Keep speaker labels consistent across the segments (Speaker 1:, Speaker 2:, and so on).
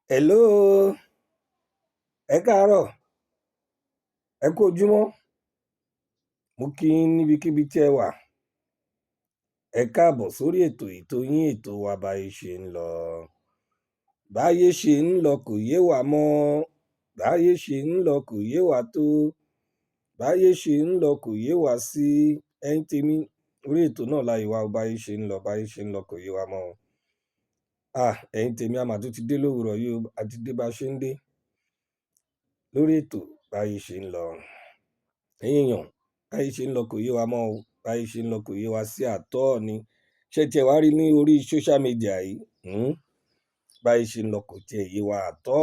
Speaker 1: Hello, ẹ káàárọ̀, ẹ kú ojúmọ́. Mo kí yín níbikíbi tí ẹ wà. Ẹ káàbọ̀ sórí ètò, ètò yín, ètò wa, Báyé Ṣe Ń Lọ. Báyé ṣe ń lọ kò yé wa mọ́. Báyé ṣe ń lọ kò yé wa tó. Báyé ṣe ń lọ kò yé wa sí. Ẹ̀yin tèmi, orí ètò náà láyé wa o. Báyé ṣe ń lọ, báyé ṣe ń lọ kò yé wa mọ́ o. Ah, ẹ̀yin tèmi, a mà tún ti dé lówùrọ̀ yìí o. A ti dé bá ṣe ń dé lórí ètò Báyé Ṣe Ń Lọ. Ẹ̀yin èèyàn, báyé ṣe ń lọ kò yé wa mọ́ o. Báyé ṣe ń lọ kò yé wa sí àtọ́ ni. Ṣé tiẹ̀ wá rí ní orí social media yìí? Báyé ṣe ń lọ kò tiẹ̀ yé wa àtọ́.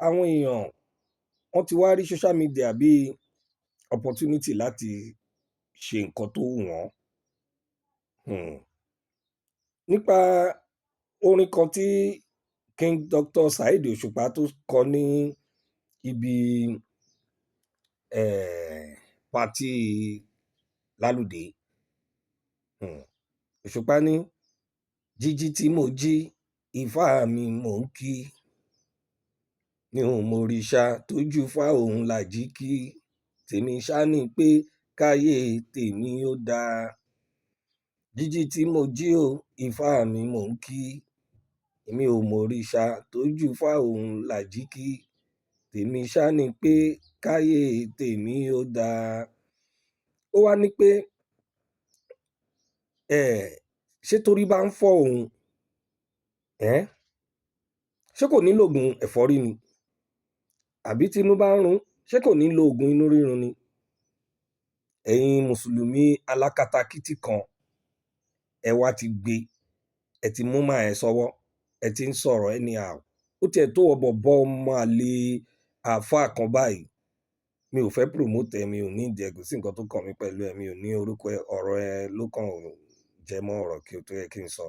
Speaker 1: Àwọn èèyàn wọ́n ti wá rí social media bíi opportunity láti ṣe nǹkan tó wù wọ́n. Nípa orin kan tí King Dr. Saheed Òṣùpá tó kọ ní ibi party Lálùdé. Òṣùpá ní, "Jíjí tí mo jí, Ifá mi mò ń kí. Mi ò mòrìṣà tójú fá òun là jí kí. Tèmi ṣá ni pé káyé tèmi ó dáa. Jíjí tí mo jí o, Ifá mi mò ń kí. Èmi ò mòrìṣà tójú fá òun là jí kí. Tèmi ṣá ni pé káyé tèmi ó dáa." Ó wá ní pé ṣé torí bá ń fọ́ òun, ṣé kò ní lògùn ẹ̀fọ́rí ni? Àbí tí inú bá ń run, ṣé kò ní lo ògùn inú rírun ni? Ẹ̀yin Mùsùlùmí alákatakítí kan, ẹ wá ti gbé, ẹ ti mú màá ẹ sọ́wọ́, ẹ ti ń sọ̀rọ̀ anyhow. Ó tiẹ̀ tó ọ̀bọ̀ bọ́ ọmọ àlè àáfàá kan báyìí. Mi ò fẹ́ promote ẹ, mi ò ní ìdí ẹ, kò sí nǹkan tó kàn mí pẹ̀lú ẹ, mi ò ní orúkọ ẹ, ọ̀rọ̀ ẹ ló kàn jẹ mọ́ ọ̀rọ̀ kí o tó yẹ kí n sọ.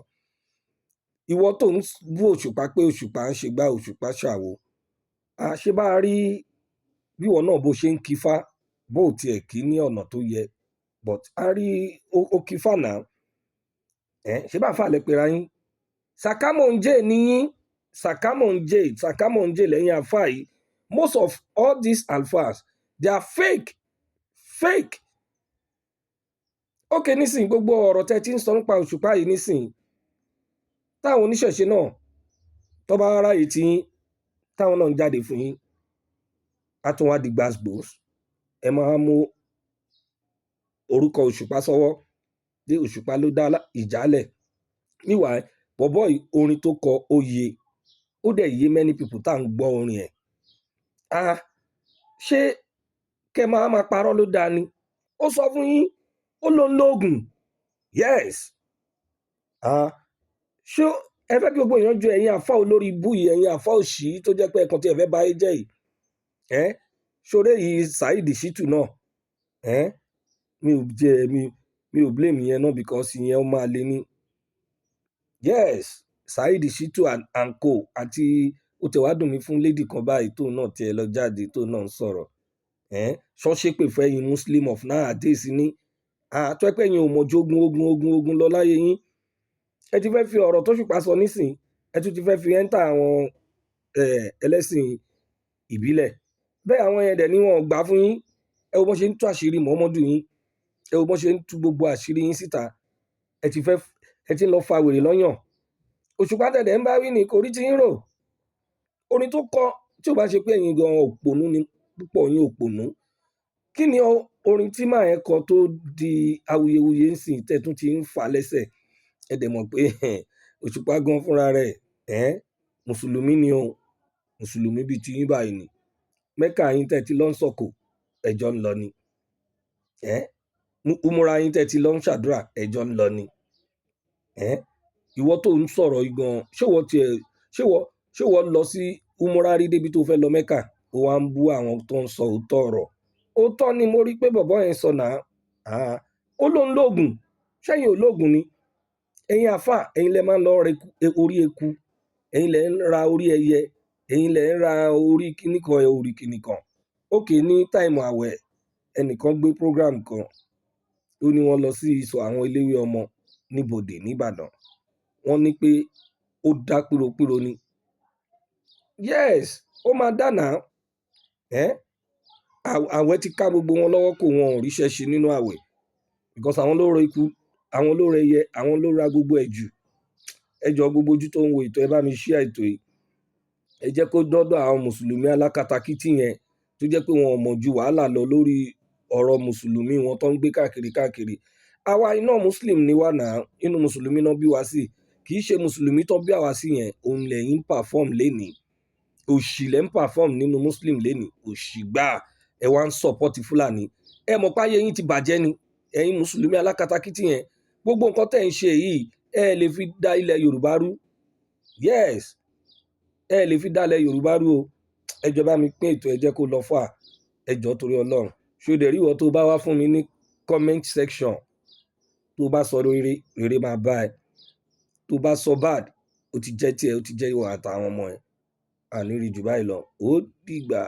Speaker 1: Ìwọ tó ń bú Òṣùpá pé Òṣùpá ń ṣe gbá, Òṣùpá ṣàwo. A ṣe bá rí bí ìwọ náà bó ṣe ń kífá, bó tiẹ̀ kí ní ọ̀nà tó yẹ, but a rí ó kífá náà. Ṣé bá àfáà lẹ pera yín? Sàkámọ̀njẹ́ ni yín. Sàkámọ̀njẹ́, sàkámọ̀njẹ́ lẹ́yìn àfáà yìí. Most of all these alfas, they are fake, fake. Okay, nísìnyí, gbogbo ọ̀rọ̀ tẹ́ ti ń sọ nípa Òṣùpá yìí nísìnyí, táwọn oníṣẹ̀ṣe náà tó bá ráyè tí yín, táwọn náà ń jáde fún yín, á tún wá di gbasgbos. Ẹ máa mú orúkọ Òṣùpá sọ́wọ́ dé, Òṣùpá ló dá ìjálẹ̀. Meanwhile, bọ̀bọ́ yìí, orin tó kọ ó yé, ó dẹ̀ yé many people tá à ń gbọ́ orin ẹ̀. Ah, ṣé kẹ́ máa máa parọ́ ló dáa ni? Ó sọ fún yín, ó ló ń lóògùn. Yes. Ah, ṣé ẹ fẹ́ kí gbogbo èèyàn jọ ẹ̀yin àfa olórí ibú yìí, ẹ̀yin àfa òṣì tó jẹ́ pé ẹ̀kan tí ẹ fẹ́ bá yé jẹ́ yìí? Ẹ́ ṣoré yìí, Saheed Shittu náà, ẹ́ mi ò jẹ́ mi ò blame yẹn náà because ìyẹn ó máa lé ní. Yes, Saheed Shittu and co àti ó tẹ̀ wá dùn mí fún lady kan báyìí tóun náà tiẹ̀ lọ jáde, tóun náà ń sọ̀rọ̀. Ẹ́ ṣọ́ṣépè fẹ́yìn Muslim of nowadays ní. Àtọ́ pé ẹ̀yin ò mọ̀ ju ogun, ogun, ogun, ogun lọ láyé yín. Ẹ ti fẹ́ fi ọ̀rọ̀ tó ṣùpá sọ nísìn, ẹ tún ti fẹ́ fi enter àwọn ẹlẹ́sìn ìbílẹ̀. Bẹ́ẹ̀ àwọn yẹn dẹ̀ ni wọ́n gbà fún yín. Ẹ wo bọ́n ṣe ń tú àṣírí Muhammadu yín. Ẹ wo bọ́n ṣe ń tú gbogbo àṣírí yín síta. Ẹ ti fẹ́, ẹ ti ń lọ fa wèrè lọ́yàn. Òṣùpá tẹ̀lé ń bá wí ní kò rí ti ń rò. Orin tó kọ, tí ò bá ṣe pé ẹ̀yin gan òpònú ni, púpọ̀ yín òpònú. Kí ni orin tí màá yẹn kọ tó di awuyewuye ń sìn tẹ́ tún ti ń fà lẹ́sẹ̀? Ẹ dẹ̀ mọ̀ pé Òṣùpá gan fúnra rẹ̀, Mùsùlùmí ni o. Mùsùlùmí bíi ti yín báyìí ni. Mẹ́kà yín tẹ́ ti lọ ń sọ̀kò, ẹjọ́ ń lọ ni. Umura yín tẹ́ ti lọ ń ṣàdúrà, ẹjọ́ ń lọ ni. Ìwọ tó ń sọ̀rọ̀ yìí gan, ṣé ìwọ tiẹ̀, ṣé ìwọ lọ sí umura rí débi tó fẹ́ lọ Mẹ́kà? Ó wá ń bú àwọn tó ń sọ òótọ́ ọ̀rọ̀. Òótọ́ ni mo rí pé bọ̀bọ́ yẹn sọ náà. Ah, ó ló ń lóògùn. Ṣẹ́yìn ò lóògùn ni? Ẹ̀yin àfáà, ẹ̀yin lẹ máa ń lọ ra orí eku, ẹ̀yin lẹ ń ra orí ẹyẹ, ẹ̀yin lẹ ń ra orí kíní kan, orí kíní kan. Okay, ní time àwẹ̀, ẹnìkan gbé program kan, ó ní wọ́n lọ sí ìsọ̀ àwọn eléwé ọmọ níbodè ní Ìbàdàn. Wọ́n ní pé ó dá píropíro ni. Yes, ó máa dànà ẹ́. Àwẹ̀ ti ká gbogbo wọn lọ́wọ́ kó, wọn ò ríṣẹ́ ṣe nínú àwẹ̀, because àwọn ló rọ ikú, àwọn ló rẹ ẹyẹ, àwọn ló ra gbogbo ẹ̀ jù. Ẹ jọ, gbogbo ojú tó ń wo ètò, ẹ bá mi share ètò yìí. Ẹ jẹ́ kó dọ́dọ̀ àwọn mùsùlùmí alákatakítí yẹn, tó jẹ́ pé wọn ò mọ̀ ju wàhálà lọ lórí ọ̀rọ̀ mùsùlùmí wọn tó ń gbé káàkiri káàkiri. Àwa iná muslim ni wà náà, inú mùsùlùmí náà bí wá sí. Kì í ṣe mùsùlùmí tó bí àwa sí yẹn òun lẹ́yìn ń perform lénìí. Òṣì lẹ́ ń perform nínú muslim lénìí, òṣì gbáà. Ẹ wá ń support Fúlàní. Ẹ mọ̀ pé ayé yín ti bàjẹ́ ni. Ẹ̀yin mùsùlùmí alákatakítí yẹn, gbogbo nǹkan tẹ̀ ń ṣe yìí, ẹ lè fi dá ilẹ̀ Yorùbá rú. Yes, ẹ lè fi dá ilẹ̀ Yorùbá rú o. Ẹ jọ̀ọ́, bá mi pín ètò, ẹ jẹ́ kó lọ fà. Ẹ jọ̀ọ́, torí Ọlọ́run. Ṣó dẹ̀ rí ìwọ tó bá wá fún mi ní comment section, tó bá sọ rere, rere máa bá ẹ. Tó bá sọ bad, ó ti jẹ́ tiẹ̀, ó ti jẹ́ ìwọ àtàwọn ọmọ ẹ. Àní rí jù báyìí lọ. Ó dìgbà.